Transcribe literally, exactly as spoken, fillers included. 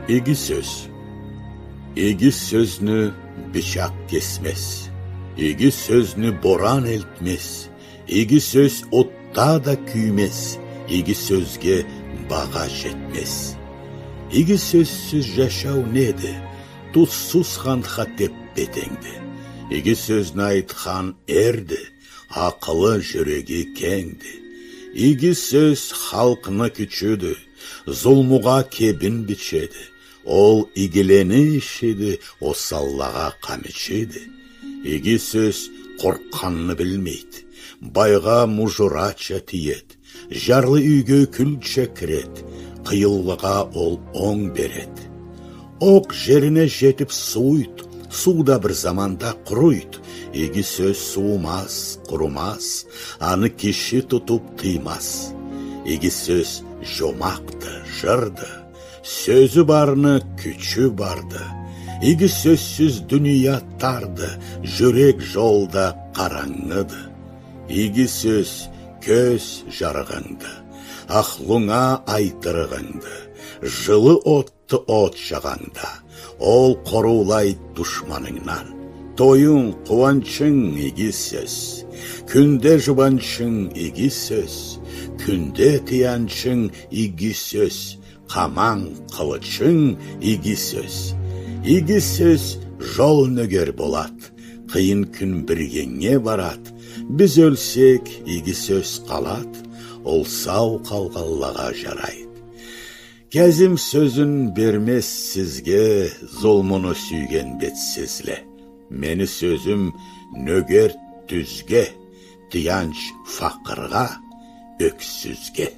Иги сёз. Иги сёзню бычакъ кесмез. Иги сёзню боран элтмез. Иги сёз отда да кюймез. Иги сёзге багъа жетмез. Иги сёзсюз жашау неди? Тузсуз хантха теппе тенгди. Иги сёзню айтхан эрди, акъылы, жюреги кенгди. Иги сёз халкъны кючюдю, зулмугъа кебин бичеди. Ол игилени ишиди, осаллагъа къамичиди. Иги сёз къоркъгъанны билмейди, байгъа мужурача тиеди. Жарлы юйге кюлча киреди, къыйынлыгъа ол онг береди. Окъ жерине жетип сууйду, суу да бир заманда къуруйду. Иги сёз суумаз, къурумаз, аны киши тутуп тыймаз. Иги сёз жомакъды, жырды, сёзю барны кючю барды. Иги сёзсюз дуния тарды, жюрек жолда къарангыды. Иги сёз кёз жарыгъынгды, ахлунга айтырыгъынгды, жылы отду от жагъангда, ол къоруулайды душманынгдан. Тоюнг, къууанчынг иги сёз, кюнде жубанчынг иги сёз, кюнде тыянчынг иги сёз, къаманг, къылычынг иги сёз. Иги сёз жол нёгер болад, къыйын кюн биргенге барад. Биз ёлсек, иги сёз къалад, ол сау къалгъанлагъа жарайды. Кязим сёзюн бермез сизге, зулмуну сюйген бетсизле. Мени сёзюм нёгер тюзге, тыянч факъыргъа, ёксюзге.